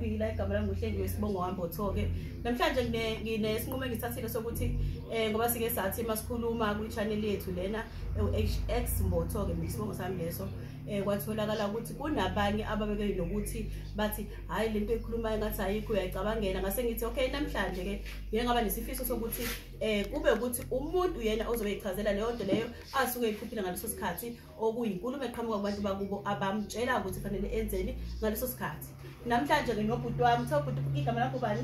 Ngiyaphila, igama lami nguHlengiwe Sibongo waMbotho-ke. Namhlanje nginesinqumo engithathile sokuthi ngoba sike sathi masikhuluma kwi-channel yethu lena ewu-HX Mbotho-ke, mina isibongo sami leso, kwatholakala ukuthi kunabanye ababeke nokuthi bathi hhayi lento ekhulumayo ngathi ayikho uyayicabangela. Ngase ngithi okay, namhlanje-ke ngike ngaba nesifiso sokuthi kube ukuthi umuntu yena ozobe eyichazela leyo nto leyo asuke eyiphuphile ngaleso sikhathi, okuyinkulumo eqhamuka kubantu bakubo abamtshela ukuthi fanele enzeni ngaleso sikhathi. Namhlanje nginobhuti wami. Kuthiwa bhuti, igama lakho bani?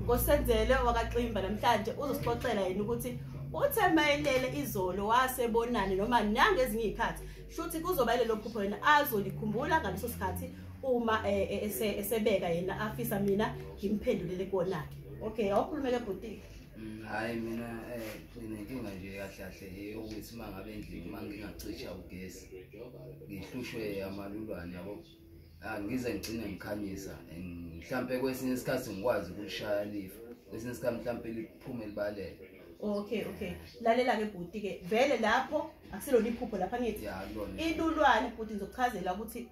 Ngosenzele wakaXimba. Namhlanje uzosixoxela yena ukuthi uthe mayelele izolo wasebonani noma nangezinye iy'khathi, shuthi kuzoba yilelo phupho yena azolikhumbula ngaleso sikhathi uma esebeka yena afisa mina ngimphendulele kuwona-ke. Okay, awukhulumeke bhuti. Hhayi, mina nginenkinga nje kahle kahle yokuthi uma ngabe endlini uma ngingacisha ugesi ngihlushwe amalulwane, yabo. Ngize ngigcine ngikhanyisa and mhlampe kwesinye isikhathi ngikwazi ukulishaya lifa, kwesinye isikhathi mhlampe liphume libalele. Okay, lalela-ke bhuti-ke, vele lapho akusilona iphupho lapha, ngithi Ya, kulona. Ilulwane bhuti, ngizokuchazela ukuthi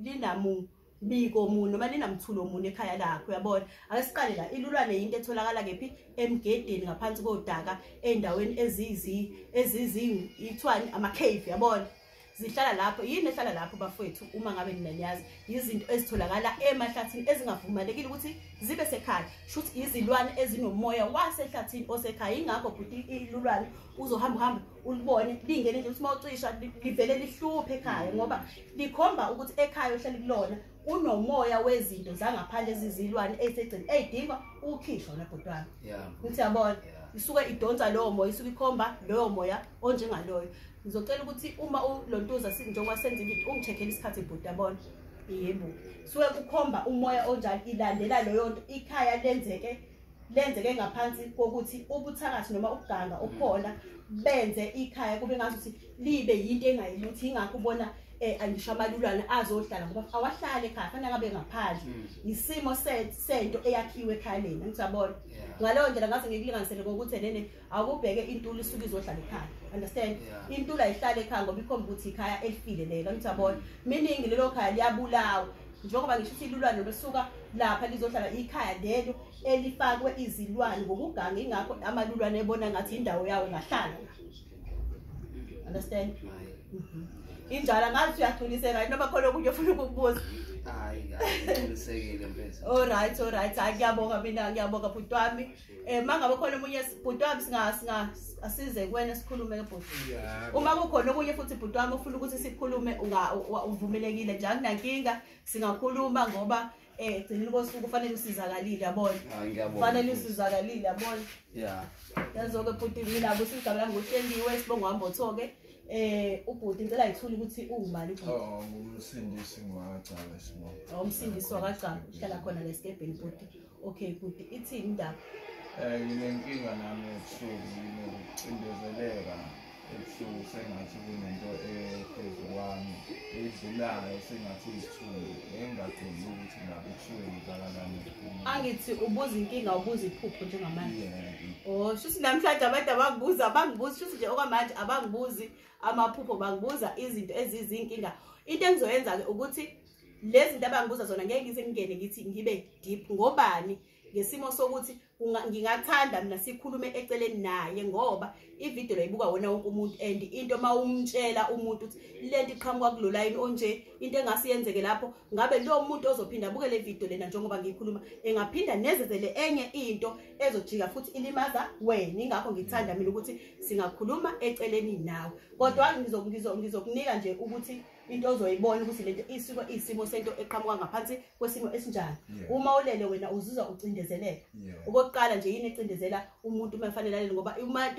linamubiko muni noma linamthulo muni ekhaya lakho, uyabona. Ake siqale la. Ilulwane yinto etholakala kephi? Emgedeni, ngaphansi kodaka, ey'ndaweni ezizi ithiwani, ama-cave, yabona, zihlala lapho. Yini ehlala lapho bafowethu? Uma ngabe nina niyazi, izinto ezitholakala emahlathini ezingavumelekile ukuthi zibe sekhaya, shuthi izilwane ezinomoya wasehlathini osekhaya. Ingakho bhuti ilulwane uzohamba uhambe ulibone lingene nje, ukuthi uma ucisha livele lihluphe ekhaya, ngoba likhomba ukuthi ekhaya ohleli kulona kunomoya wezinto zangaphandle ezizilwane ey'segcini ey'dingwa ukukhishwa nabhuti wami. Ngithi yabona, isuke idonsa lowo moya, isuke ikhomba loyo moya onjengaloyo. Ngizocela ukuthi uma ulontuza, njengoba senza ividiyo, ungi-check-ele isikhathi bhuti, yabona. Yebo, suke kukhomba umoya onjalo, ilandela leyo nto. Ikhaya lenzeke ngaphansi kokuthi ubuthakathi noma ukuganga obukhona benze ikhaya kube ngazuthi libe yinto engayiluthi. Ingakho ubona ngisho amalulwane azohlala, ngoba awahlali ekhaya, fanele ngabe ngaphandle. Isimo sento eyakhiwe ekhaleni, ngiyabona. Ngaleyo ndlela ngaze ngikulinganisele ngokuthi nene awubheke intuli isuke izohlala ekhaya, understand? Yeah. Intuli ayihlale ekhaya ngoba ikhomba ukuthi ikhaya elifile lelo, ngiyabona, meaning lelo khaya liyabulawa. Njengoba ngisho ukuthi ilulwane besuka lapha lizohlala ikhaya lelo elifakwe izilwane ngokuganga, ingakho amalulwane ebona ngathi indawo yawo engahlala la, understand? Hayi. Injalo, ngathi uyagculiseka noma khona okunye ofuna ukukubuza? Hayi, hayi, ngigculisekile mfethu. Alright, hayi, ngiyabonga mina, ngiyabonga bhuti wami. Mangabe khona omunye bhuti wami, singa asize kuwena sikhulume ke bhuti. Uma kukhona okunye futhi bhuti wami ufuna ukuthi sikhulume, uvumelekile nje, akunankinga, singakhuluma ngoba egcineni kosuku kufanele usizakalile, yabona. Hayi, ngiyabonga. Kufanele usizakalile, yabona. Yazo-ke bhuti, mina kusigaba lami nguHlengiwe Sibongo waMbotho-ke. Ubhuti ngicela ngithule ukuthi uwumali ubhuti? Oh, ngumsindisi ngwakagcaba isibongo. Oh, umsindisi wakagcaba, uhlala khona lesikebheni bhuti. Okay bhuti, ithini indaba? Nginenkinga nami ebusuku, nginokucindezeleka ebusuku, sengathi kunento ephezu kwami edlulayo, sengathi isithunzi, engingaqondi ukuthi ngabe kusuke kwenzakalani. Angithi ubuza inkinga, ubuza iphupho njengamanje? Yeah. Oh, shuthi namhlanje abantu abangibuza abangibuzi, shuthi nje okwamanje abangibuzi amaphupho, bangibuza izinto ezizinkinga. Into engizoyenza-ke ukuthi lezi zinto abangibuza zona ngeke ngize ngingene ngithi ngibe deep ngobani, ngesimo sokuthi ngingathanda mina sikhulume eceleni naye, ngoba ividiyo lo ibuka wona wonke umuntu, and into uma umtshela umuntu ukuthi lento iqhamuka kulo line onje, into engase yenzeke lapho, ngabe lo muntu ozophinda abuke le video lena njengoba ngiyikhuluma engaphinda nezezele enye into ezojika futhi ilimaza wena. Ingakho ngithanda mina ukuthi singakhuluma eceleni nawe, kodwa ngizokunika nje ukuthi into ozoyibona ukuthi lento isuke isimo sento eqhamuka ngaphansi kwesimo esinjani. Uma ulele wena uzizwa ucindezeleka? Okokuqala nje, yini ecindezela umuntu uma efanele alele? Ngoba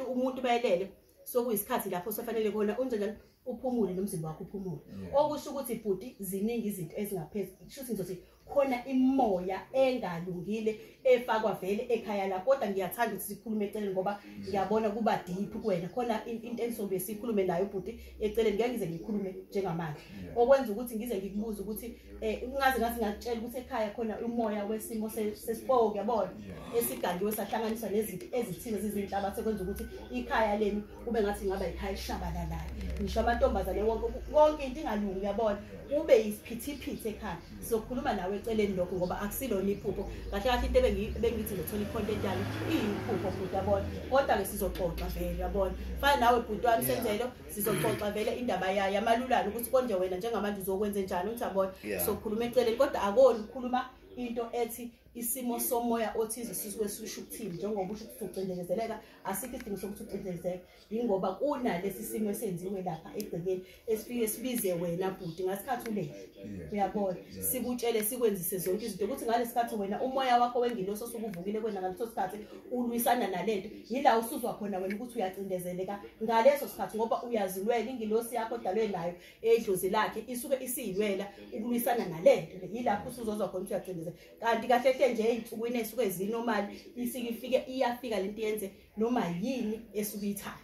umuntu mayelele sokuyisikhathi lapho sefanele khona unjenjani uphumule nomzimba wakho uphumule. Okusho ukuthi bhuti, ziningi izinto ezingaphezulu, kusho ukuthi ngizothi khona imoya engalungile efakwa vele ekhaya la, kodwa ngiyathanda ukuthi sikhulume eceleni ngoba ngiyabona kuba deep kuwena. Khona into engizobe sikhulume nayo bhuti eceleni, ngeke ngize ngikhulume njengamanje. Okwenza ukuthi ngize ngikubuze ukuthi ungaze ngathi ngakutshela ukuthi ekhaya khona umoya wesimo sesipoki, yabona, esigandiwe sahlanganiswa nezinto ezithize zizinhlabathi, sekwenza ukuthi ikhaya lenu kube ngathi ngaba ikhaya eshabalalayo, ngisho amantombazane wonke, konke into ingalungi, uyabona, kube yisiphithiphithi ekhaya. Sizokhuluma nawe eceleni. lokho ngoba akusilona iphupho. Kahle kahle into bengithi ngizothola i-content yami iyiphupho futhi yabona. Kodwa ke sizoxoxa vele yabona. Fana nawe bhuti wami Senzelo, sizoxoxa vele indaba yayo yamalulane ukuthi konje wena njengamanje uzokwenza njani uthi yabona. Sokhuluma eceleni kodwa akoni ukukhuluma into ethi isimo somoya othize sisuke sisho ukuthini njengoba usho ukuthi ucindezeleka, asikho isidingo sokuthi ucindezeleke ingoba kunalesi simo esenziwe lapha egcekeni esifike sibize wena bhuti ngasikhathi ulele uyabona, sikutshele sikwenzise zonke izinto ukuthi ngalesikhathi wena umoya wakho wengilosi osukuvukile kwena ngaleso sikhathi ulwisana nalento, yila usuzwa khona wena ukuthi uyacindezeleka ngaleso sikhathi ngoba uyazilwela ingilosi yakho odalwe nayo edlozi lakhe isuke isiyilwela ukulwisana nalento, yilapho usuzozwa khona ukuthi uyacindezeleka. Kanti kahle nje ey'nsukwini ey'suke zinormal isike ifike iyafika lento yenze noma yini esuke ithanda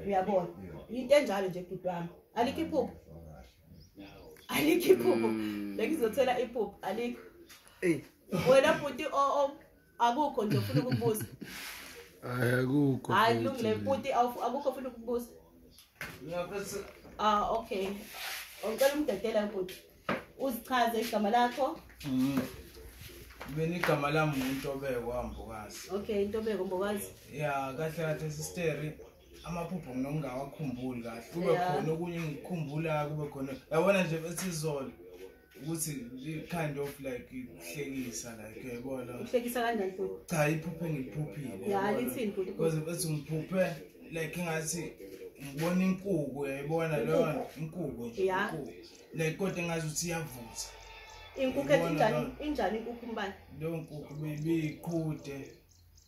uyabona, into enjalo nje bhuti wami. Alikho iphupho, alikho iphupho bengizothola iphupho, alikho. Wena bhuti akukho nje ufuna ukubuza? Hayi akukho. Hayi kulungile bhuti, akukho ufuna ukubuza? Ah okay, ngicela umdedela bhuti uzichaze igama lakho. Mina igama lami uNtobeko Mbokazi. Okay, Ntobeko Mbokazi. Yeah, kahle kahle sister, amaphupho nginongawakhumbuli kahle. Kube khona okunye ngikukhumbula, kube khona. Yabona nje besizolo ukuthi kind of like ukuhlekisa like uyabona. Ukuhlekisa kanjani futhi? Cha, iphupho engiliphuphile. Yeah, lithini futhi? Because bethi ngiphuphe like ngathi ngibona inkuku, uyayibona leyo inkuku nje, inkuku. Like kodwa ngazi ukuthi iyavutha. Inkukhu ethi injani, injani inkukhu umbala? Leyo nkukhu beyiqhude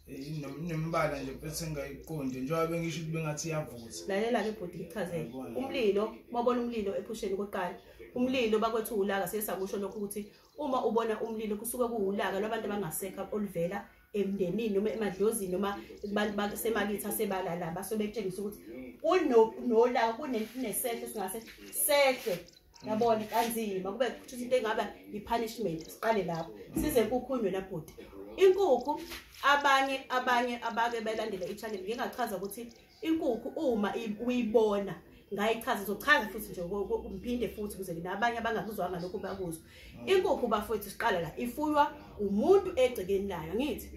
inembala nje bese engayiqondi njengoba bengisho ukuthi bengathi iyavutha. Lalela ke bhuti ngichazele. Umlilo, mawubona umlilo ephusheni kokuqala, umlilo bakwethu ulaka, sesakusho lokho ukuthi uma ubona umlilo kusuke kuwulaka lwabantu abangasekho oluvela emndenini noma emadlozini noma kubantu basemakithi asebalala basobekutshengisa ukuthi kunolaka, kunesehle singase sehle yabona kanzima kube kuthi into engaba i-punishment. Siqale lapho size enkukhwini wena bhuti. Inkukhu abanye abake belandela i-channel ngingachaza ukuthi inkukhu uma uyibona ngayichaza, ngizochaza futhi nje ngiphinde futhi ukuze nabanye abangakuzwanga lokho bakuzwe. Inkukhu bafowethu siqala la ifuywa umuntu egcekeni layo, angithi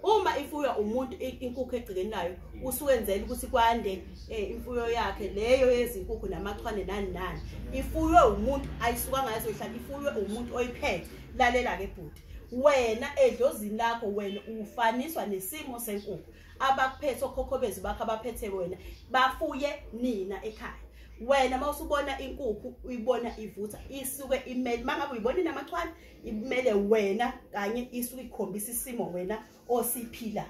uma ifuywa umuntu inkukhu egcekeni layo usuwenzela ukuthi kwande imfuyo yakhe leyo yezinkukhu namachwane nani nani. Ifuywe umuntu ayisuka ngayo ihlala, ifuywe umuntu oyiphethe. Lalela ke bhuti, wena edlozini lakho wena ufaniswa nesimo senkukhu. Abakuphethe okhokhobezi bakho abaphethe wena bafuye nina ekhaya. Wena mawusubona inkukhu uyibona ivutha isuke imele, mangabe uyibona inamachwane imele wena kanye isuke ikhombisa isimo wena osiphilayo.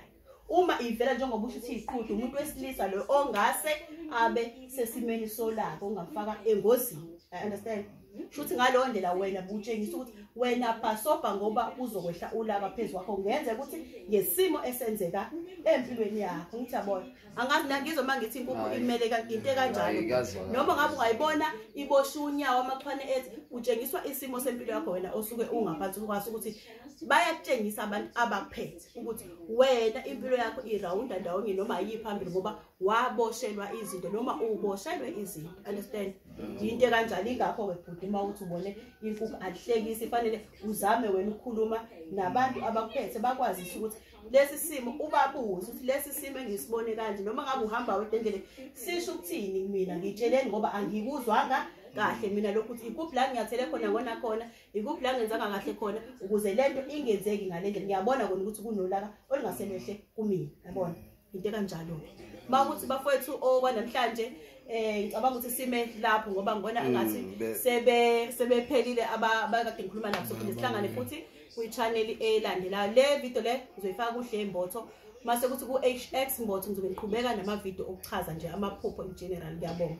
Uma ivela njengoba usho ukuthi iqhude, umuntu wesilisa lo ongase abe sesimeni solaka ongamfaka engozini. I understand? Shuthi ngaleyo ndlela wena butshengisa ukuthi wena bhasobha ngoba uzokwehla ulaka phezu kwakho, kungenzeka ukuthi ngesimo esenzeka empilweni yakho. Ngithi yabona, angazi nangizwa uma ngithi inkukhu imele into ekanjalo, noma ngabe ungayibona iboshwe unyawo amachwane ethi utshengiswa isimo sempilo yakho wena osuke ungaphansi kwaso, ukuthi bayakutshengisa abantu abakuphethe ukuthi wena impilo yakho irawunda ndawonye noma ayiphambili ngoba waboshelwa izinto noma uboshelwe izinto. Understand? Into ekanjalo. Ingakho-ke bhuti uma uthi ubone inkukhu alihlekisi, fanele uzame wena ukukhuluma nabantu abakuphethe bakwazise ukuthi lesi simo, ubabuze ukuthi lesi simo engisibone kanje noma ngabe uhamba wedwa endleleni sisho ukuthini kumina, ngitsheleni ngoba angikuzwanga kahle mina lokhu ukuthi ikuphi la ngiyathele khona ngona khona, ikuphi la ngenzanga kahle khona ukuze lento ingenzeki ngale ndlela. Ngiyabona kona ukuthi kunolaka olungaselehle kumina, yabona into ekanjalo. Mawukuthi bafowethu okwanamhlanje ngicabanga ukuthi sime lapho ngoba ngibona ngathi sebephelile abakade ngikhuluma nabo, sophinde sihlangane futhi kwi-channel elandelayo. Le video le ngizoyifaka kuhle Mbotho, mase kuthi ku-HX Mbotho ngizobe ngiqhubeka nama-video okuchaza nje amaphupho in general. Ngiyabonga.